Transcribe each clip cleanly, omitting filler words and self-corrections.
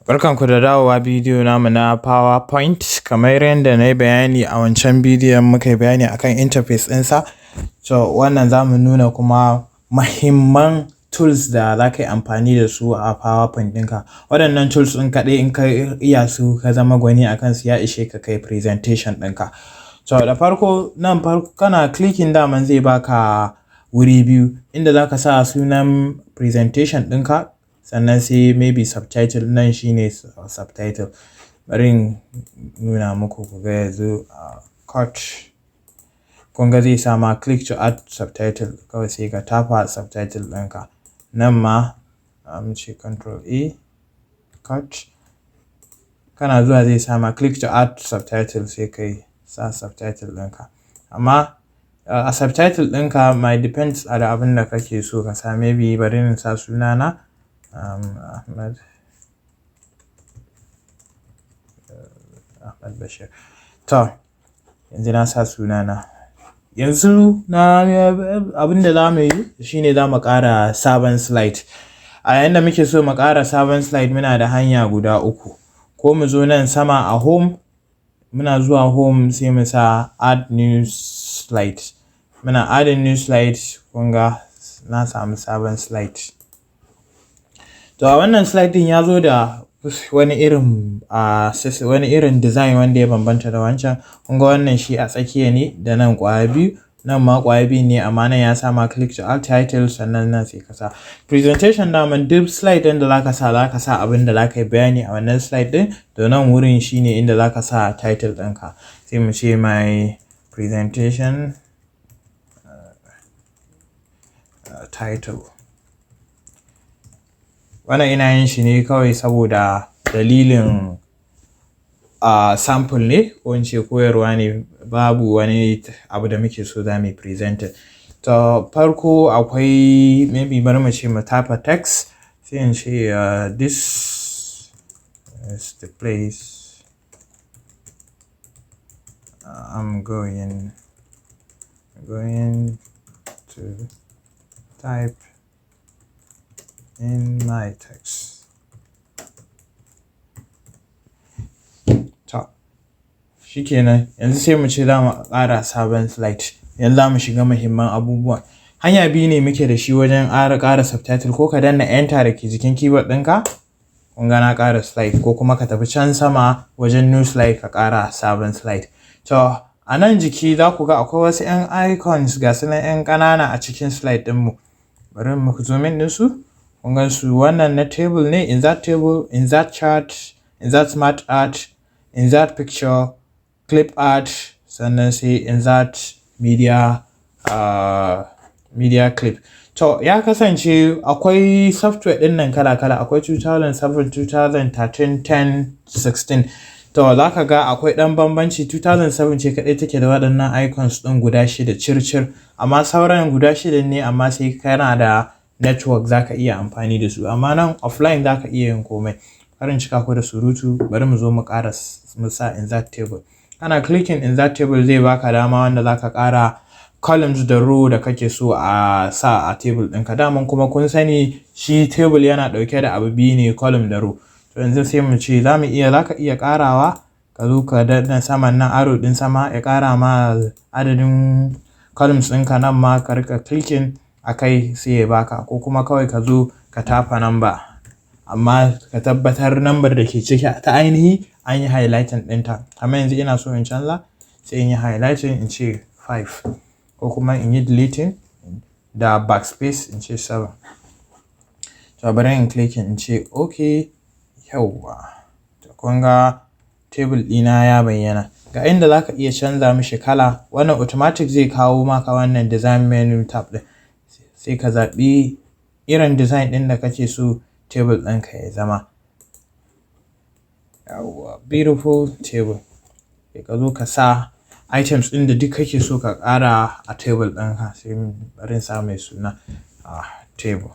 Barkanku da dawowa bidiyo namu na PowerPoint. Kamar yadda na yi bayani a wancan bidiyon, muka yi bayani akan interface ɗinsa. So wannan za mu nuna kuma mahimman tools da za ka yi amfani da su a PowerPoint ɗinka. Waɗannan tools ɗin kaɗai in ka iya su, ka zama gwani a kansu, ya ishe ka kai presentation ɗinka. So da farko, nan farko kana clicking, daman zai baka wuri biyu inda za ka sa sunan presentation ɗinka, sannan sai maybe subtitle. Nan shine subtitle. Bari in nuna muku ku ga. Yanzu cut, kun ga zai sa ma "click to add subtitle". Kawai sai ka tafa subtitle ɗinka. Nan ma mu ce Control A, cut, kana zuwa zai sa ma "click to add subtitle", sai kai sa subtitle ɗinka. Amma a subtitle ɗinka may depends a da abin da kake so ka sa. Maybe bari in sa sunana, Ahmad Bashir. To, yanzu na sa sunana. Yanzu na abin da za mu yi shine za mu ƙara sabon slide. A yayin da muke so mu ƙara sabon slide, muna da hanya guda uku. Ko mu zo nan sama a home, muna zuwa home sai mu sa "add new slide". Muna adding new slide, kun ga na samu sabon slide. To, a wannan slide ɗin ya zo da wani irin design wanda ya bambanta da wancan. Kun ga wannan shi a tsakiya ne da nan ƙwaya biyu, nan ma ƙwaya biyu ne, amma nan ya sa ma "click to add title", sannan nan sai ka sa presentation. Daman duk slide ɗin da zaka sa, zaka sa abin da zaka yi bayani a wannan slide ɗin. To, nan wurin shine inda zaka sa title ɗinka. Sai mu ce "my presentation title". Wannan ina yin shi ne kawai saboda dalilin sample ne, ko in ce koyarwa ne, babu wani abu da muke so za mu yi presenting. To, farko akwai maybe bari mu ce mu tafa text, sai in ce "This is the place I'm going to type in my text". To, shikenan, yanzu sai mu ce za mu ƙara sabon slide. Yanzu za mu shiga muhimman abubuwa. Hanya biyu ne muke da shi wajen ƙara subtitle: ko ka danna enter da ke jikin keyboard ɗinka, kun ga na ƙara slide, ko kuma ka tafi can sama wajen new slide ka ƙara sabon slide. To, a nan jiki za ku ga akwai wasu 'yan icons, ga su nan 'yan ƙanana a cikin slide ɗinmu. Bari mu zoom in ɗinsu. Kun gan su, wannan na table ne, insert table, insert chart, insert smart art, insert picture, clip art, sannan sai insert media clip. To, ya kasance akwai software ɗin nan kala-kala, akwai 2007, 2013, 10, 16. To, za ka ga akwai ɗan bambanci. 2007 ce kaɗai take da waɗannan icons ɗin guda shida cir-cir, amma sauran guda shida ne, amma sai kana da network za ka iya amfani da su, amma nan offline za ka iya yin komai. Kar in cika ku da surutu, bari mu zo mu ƙara mu sa insert table. Kana clicking insert table, zai baka dama wanda za ka ƙara columns da row da kake so a sa a table ɗinka. Daman kuma kun sani shi table yana ɗauke da abu biyu ne, column da row. To, yanzu sai mu ce za mu iya, za ka iya ƙarawa, ka zo ka danna saman nan, arrow ɗin sama, ya ƙara ma adadin columns ɗinka. Nan ma ka riƙa clicking a kai sai ya baka, ko kuma kawai ka zo ka tafa number, amma ka tabbatar number da ke ciki ta ainihi an yi highlighting ɗinta. Amma yanzu ina so in canza, sai in yi highlighting in ce 5, ko kuma in yi deleting da backspace in ce 7. To, bari in clicking in ce okay. Yawwa, to kun ga table ɗina ya bayyana. Ga inda za ka iya canza mishi kala. Wannan automatic zai kawo maka wannan design menu tab ɗin, sai ka zaɓi irin design ɗin da kake so table ɗinka ya zama. Yawwa, beautiful table. Sai ka zo ka sa items ɗin da duk kake so ka ƙara a table ɗinka. Sai bari in sa mai suna a table.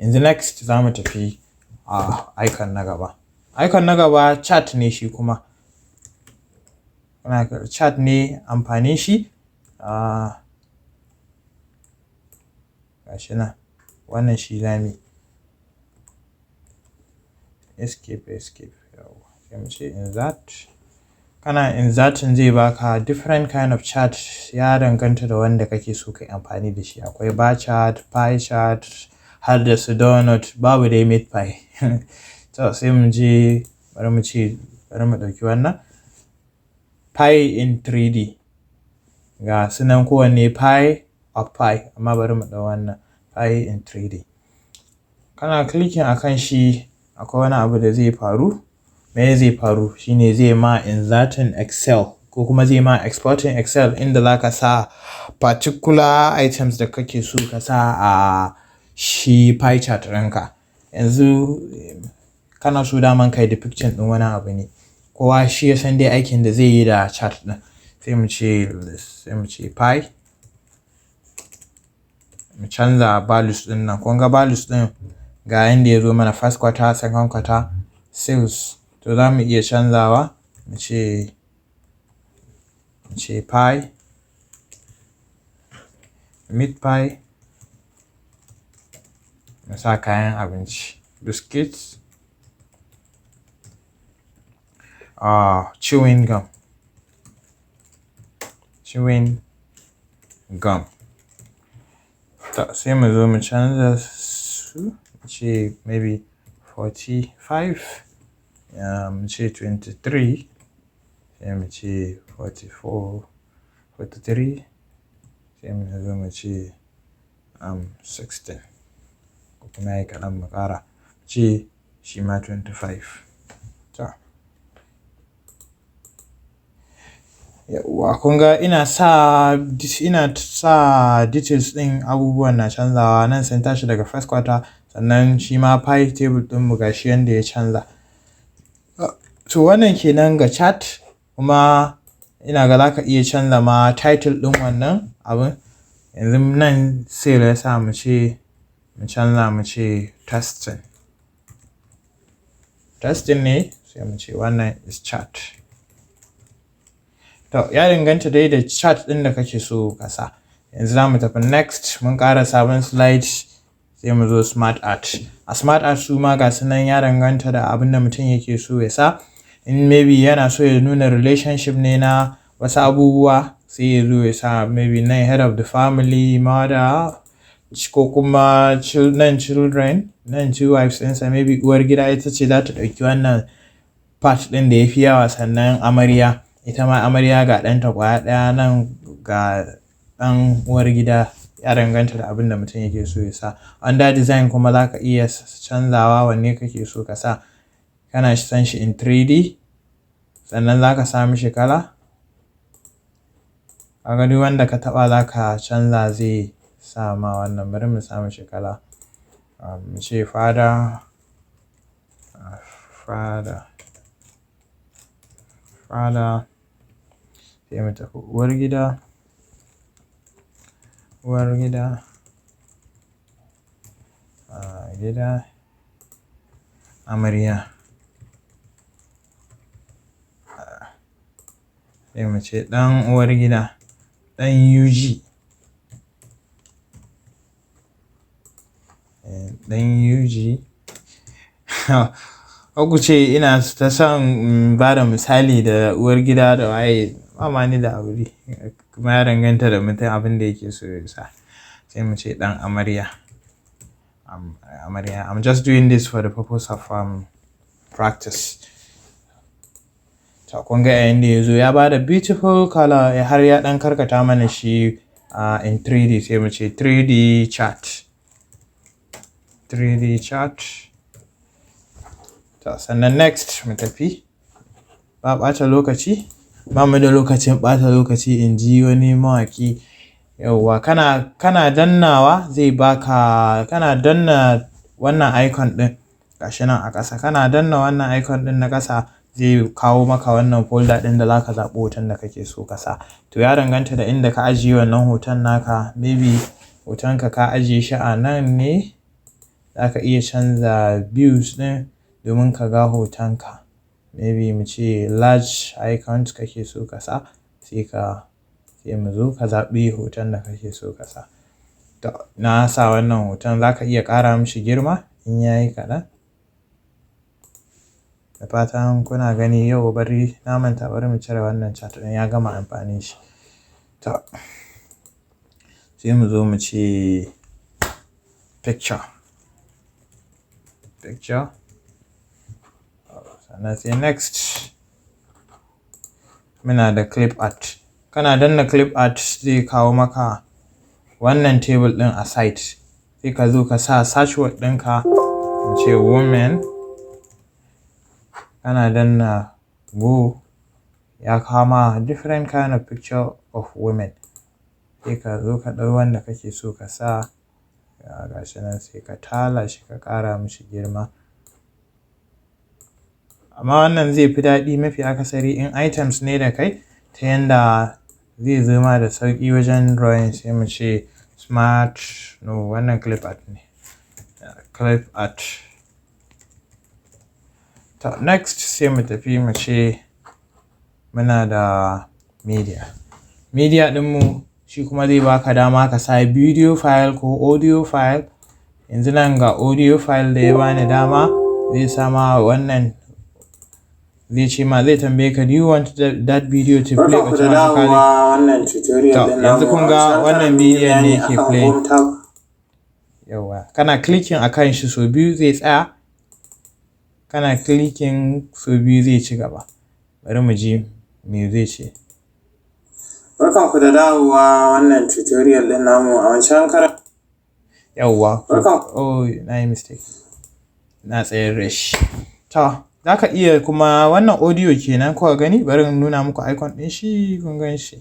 Yanzu next za mu tafi a icon na gaba. Icon na gaba chart ne shi kuma. Chart ne, amfanin shi gashi nan, wannan shi zamu yi. Escape, escape. Yawwa, sai mu ce insert. Kana inserting, zai baka different kind of chart, ya danganta da wanda kake so kai amfani da shi. Akwai bar chart, pie chart, har da su donut, babu dai meat pie. To, sai mu je, bari mu ce, bari mu ɗauki wannan pie in 3D. Ga su nan kowanne pie of pie, amma bari mu ɗau wannan pie in 3D. Kana clicking akan shi, akwai wani abu da zai faru. Me zai faru shine zai ma inserting Excel ko kuma zai ma exporting Excel inda za ka sa particular items da kake so ka sa a shi pie chart ɗinka. Yanzu kana so daman kai depiction ɗin wani abu ne. Kowa shi ya san dai aikin da zai yi da chart ɗin. Sai mu ce pie. Mu canza values ɗin nan. Kun ga values ɗin, ga yanda ya zo mana: first quarter, second quarter, sales. To, za mu iya canzawa, mu ce pie, meat pie, mu sa kayan abinci, biscuits, chewing gum, chewing gum. To, sai mu zo mu canza su, mu ce maybe 45, mu ce 23, sai mu ce 44, 43, sai mu zo mu ce 16, ko kuma yayi kaɗan, mu ƙara, mu ce shi ma 25. To. Yauwa, kun ga ina sa details ɗin, abubuwan na canzawa. Nan sun tashi daga first quarter, sannan shi ma pie table ɗinmu ga shi yanda ya canza. To, wannan kenan ga chart. Kuma ina ga za ka iya canza ma title ɗin wannan abun. Yanzu nan sale ya sa, mu ce mu canza, mu ce testing. Testing ne, sai mu ce wannan is chart. To, ya danganta dai da chart ɗin da kake so ka sa. Yanzu za mu tafi next, mun ƙara sabon slide, sai mu zo smart art. A smart art su ma ga su nan, ya danganta da abin da mutum yake so ya sa. In maybe yana so ya nuna relationship ne na wasu abubuwa, sai ya zo ya sa maybe nan head of the family, mother, ko kuma nan children, nan two wives ɗinsa. Maybe uwar gida ita ce za ta ɗauki wannan part ɗin da ya fi yawa, sannan amarya. Ita ma amarya ga ɗanta ƙwaya ɗaya nan, ga ɗan uwar gida. Ya danganta da abin da mutum yake so ya sa. Under design kuma za ka iya canzawa wanne kake so ka sa. Kana son shi in 3D, sannan za ka sa mishi kala. Kaga duk wanda ka taɓa za ka canza, zai sa ma wannan. Bari mu sa mishi kala. Mu ce father, father, father. Sai mu tafi uwar gida, uwar gida, gida, amarya. Sai mu ce ɗan uwar gida, ɗan UG. Ɗan UG. Kar ku ce ina ta son in bada misali da uwar gida da waye, ba ma ni da aure. Kuma ya danganta da mutum, abin da yake so ya sa. Sai mu ce ɗan amarya. Amarya. I'm just doing this for the purpose of practice. To, kun ga yayin da ya zo ya bada beautiful color, har ya ɗan karkata mana shi in 3D. Sai mu ce 3D chart. 3D chart. To, sannan next mu tafi. Ba ɓata lokaci. Ba mu da lokacin ɓata lokaci, in ji wani mawaƙi. Yauwa, kana dannawa zai baka, kana danna wannan icon ɗin gashi nan a ƙasa. Kana danna wannan icon ɗin na ƙasa, zai kawo maka wannan folder ɗin da zaka zaɓi hoton da kake so ka sa. To, ya danganta da inda ka ajiye wannan hoton naka. Maybe hotonka ka ajiye shi a nan ne. Za ka iya canza views ɗin domin ka ga hotonka. Maybe mu ce large icons kake so ka sa, sai mu zo ka zaɓi hoton da kake so ka sa. To, na sa wannan hoton, za ka iya ƙara mishi girma in ya yi kaɗan. Da fatan kuna gani. Yau bari na manta, bari mu cire wannan chart ɗin, ya gama amfanin shi. To, sai mu zo mu ce picture, picture, sannan sai next muna da clip art. Kana danna clip art zai kawo maka wannan table ɗin a site. Sai ka zo ka sa search word ɗinka, mu ce women. Kana danna go ya kawo ma different kind of picture of women. Sai ka zo ka ɗau wanda kake so ka sa, ga shi nan, sai ka tala shi ka ƙara mishi girma. Amma wannan zai fi daɗi mafi akasari in items ne da kai, ta yanda zai zo ma da sauƙi wajen drawing. Sai mu ce smart, no, wannan clip art ne, clip art. To, next sai mu tafi mu ce muna da media. Media ɗinmu shi kuma zai baka dama ka sa video file ko audio file. Yanzu nan ga audio file da ya bani dama. Zai sama wannan, zai ce ma, zai tambaye ka, "Do you want that video to play automatically?" Wannan tutorial To, yanzu kun ga wannan bidiyon ne ke play. Yawwa, kana clicking akan shi sau biyu zai tsaya, kana clicking sau biyu zai ci gaba. Bari mu ji me zai ce. Barkanku da dawowa wannan tutorial ɗin namu. A wancan karan Yawwa. Barkan. Oh, na yi mistake, na tsayar da shi. To, za ka iya kuma wannan audio kenan kuka gani. Bari in nuna muku icon ɗin shi. Kun gan shi,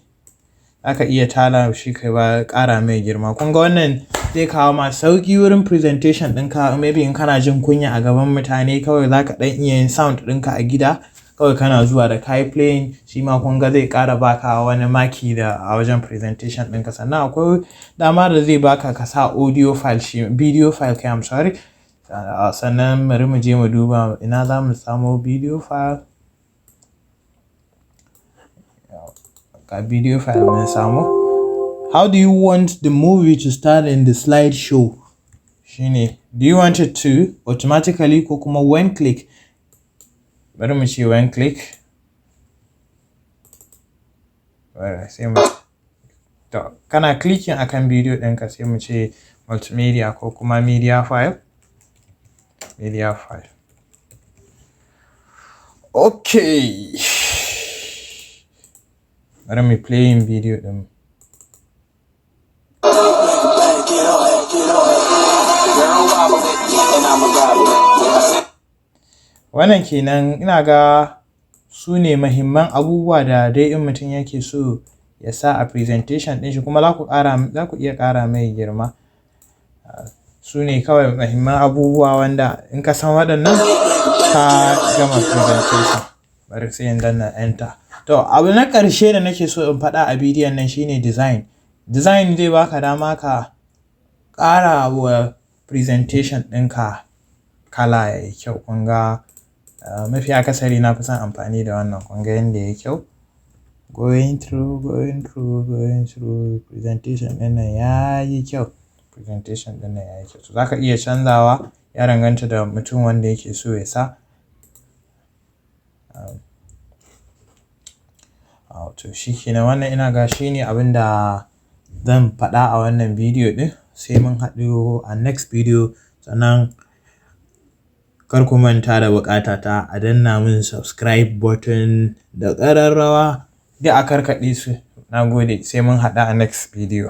za ka iya tala shi kai ba ƙara mai girma. Kun ga wannan zai kawo ma sauƙi wurin presentation ɗinka. Maybe in kana jin kunya a gaban mutane, kawai za ka ɗan iya yin sound ɗinka a gida, kawai kana zuwa da kayi playing. Shi ma kun ga zai ƙara baka wani maki da a wajen presentation ɗinka. Sannan akwai dama da zai baka ka sa audio file, shi video file kai, I'm sorry. Sannan bari mu je mu duba ina za mu samo video file. Ga video file mun samu. How do you want the movie to start in the slideshow? Shine, do you want it to automatically ko kuma when click? Bari mu ce when click. Bari sai mu, to, kana clicking akan video ɗinka, sai mu ce multimedia ko kuma media file, media file. Okay, bari mu playing video ɗin. Get on, get on. Girl, wobble it, and I'ma gobble it. Wannan kenan. Ina ga su ne mahimman abubuwa da dai in mutum yake so ya sa a presentation ɗin shi. Kuma za ku ƙara, za ku iya ƙara mai girma. Su ne kawai mahimman abubuwa wanda in ka san waɗannan, ka gama presentation. Bari sai in danna enter. To, abu na ƙarshe da nake so in faɗa a bidiyon nan shine design. Design zai baka dama ka ƙara wa presentation ɗinka kala yayi kyau. Kun ga, mafi akasari na fi son amfani da wannan. Kun ga yanda yayi kyau. Going through, going through, going through, presentation ɗin nan yayi kyau. Presentation ɗin nan yayi kyau. So za ka iya canzawa, ya danganta da mutum wanda yake so ya sa. To shi kenan, wannan ina ga shi ne abin da zan faɗa a wannan bidiyo ɗin. Sai mun haɗu a next video. Sannan kar ku manta da buƙata ta a danna min subscribe button da ƙararrawa, duk a karkaɗe su. Na gode, sai mun haɗu a next video.